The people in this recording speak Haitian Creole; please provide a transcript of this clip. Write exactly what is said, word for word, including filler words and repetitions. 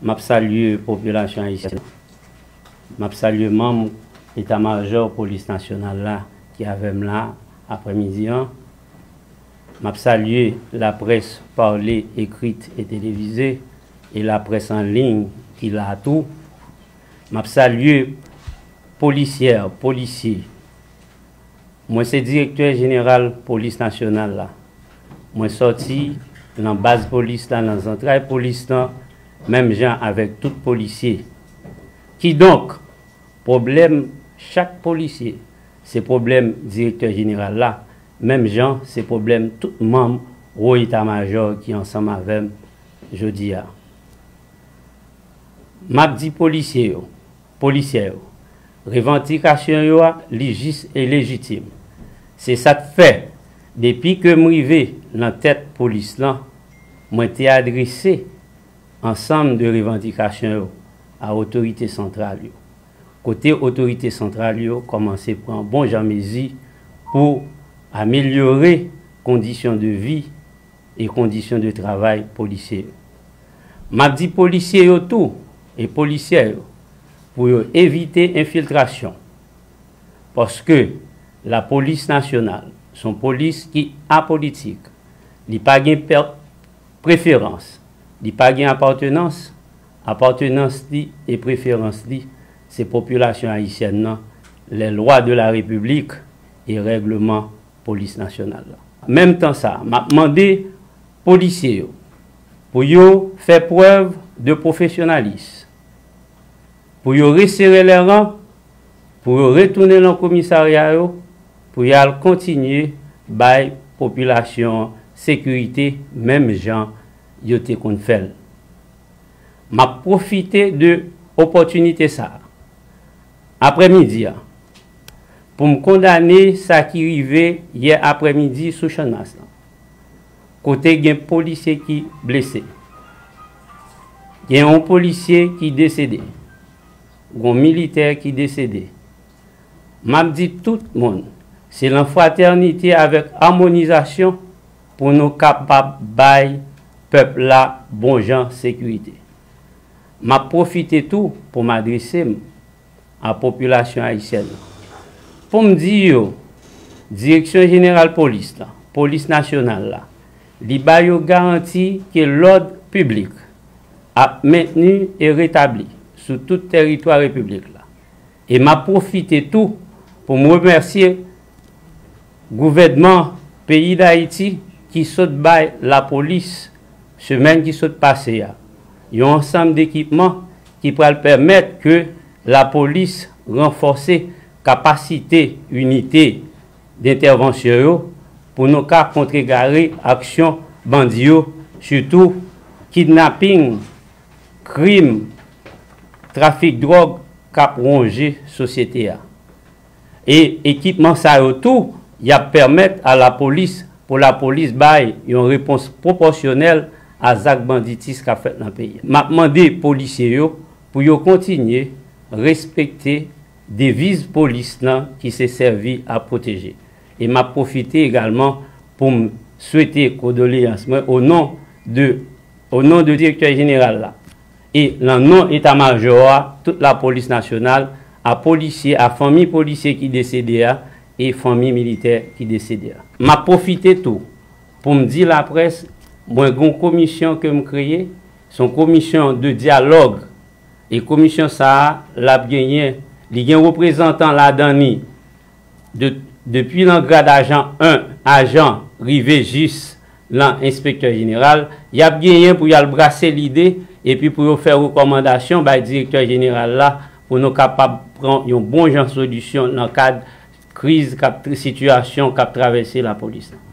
M ap salye popilasyon ayisyèn. M ap salye manm Eta Majò Polis Nasyonal la ki avè m la aprèmidi an. M ap salye laprès pale, ekrit e televize e laprès an liy ki la tou. M ap salye polisyè, polisye. Mwen se direktè jeneral polis nasyonal la. Mwen sòti nan baz polis la, nan zantray polis lan, menm jan avèk tout polisye. Kidonk, pwoblèm chak polisye se pwoblèm direktè jeneral la, menm jan se pwoblèm tout manm wo eta majò ki ansanm avè m jodi a. M ap di polisye yo, polisyè yo, revandikasyon yo a, li jis e lejitim. Se sa k fè, depi ke m rive nan tèt polis lan, mwen te adrese ansanm de revandikasyon yo a otorite santral yo. Kote otorite santral yo kòmanse pran bon jan mezi pou amelyore kondisyon de vi e kondisyon de travay polisye yo. M ap di polisye yo tou e polisyè yo pou yo evite enfiltrasyon, paske lapolis nasyonal se yon polis ki apolitik. Li pa gen pè-, preferans, li pa gen apatnans. Apatnans li e preferans li se popilasyon ayisyèn nan, les lois de la République e règleman polis nasyonal la. Menm tan sa, m ap mande polisye yo pou yo fè prèv de pwofesyonalis, pou yo resere lè ran, pou yo retounen nan komisarya yo, pou y al kontinye bay popilasyon an sekirite menm jan yo te konn fè l. M ap pwofite de opòtinite sa a, aprèmidi a, pou m kondane sa ki rive yè aprèmidi sou Channmas lan, kote gen polisye ki blese, gen yon polisye ki desede, gen yon militè ki desede. M ap di tout moun, se nan fratènite avèk amonizasyon pou nou kapab bay pèp la bon jan sekirite. M ap pwofite tou pou m adrese m a popilasyon ayisyèn nan, pou m di yo, Direksyon Jeneral Polis la, Polis Nasyonal la, li ba yo garanti ke lòd piblik ap mentni e retabli sou tout tèritwa repiblik la. E m ap pwofite tou pou m remèsye gouvènman peyi Dayiti ki sot bay lapolis, semèn ki sot pase a, yon ansanm dekipman ki pral pèmèt ke lapolis ranfòse kapasite inite dentèvansyon yo pou nou ka kontregare aksyon bandi yo, sitou kidnaping, krim, trafik dwòg k ap wonje sosyete a. E ekipman sa yo tou, y ap pèmèt a lapolis, pou lapolis bay yon repons pwopòsyonèl a zak banditis k ap fèt nan peyi a. M ap mande polisye yo pou yo kontinye respekte deviz polis lan ki se sèvi a pwoteje. E m ap pwofite egalman pou m swete kondoleyans mwen o non de, o non de direktè jeneral la e nan non eta majò a, tout lapolis nasyonal, a polisye, a fanmi polisye ki desede a e fanmi militè ki desede a. M ap pwofite tou pou m di laprès, mwen gen yon komisyon ke m kreye, se yon komisyon de dyalòg. E komisyon sa a, l ap genyen, li gen reprezantan ladan li, de, depi nan grad ajan en, ajan, rive jis nan enspektè jeneral, y ap genyen pou y al brase lide epi pou yo fè rekòmandasyon bay direktè jeneral la pou nou kapab pran yon bon jan solisyon nan kad kriz k ap, sitiyasyon k ap travèse lapolis la.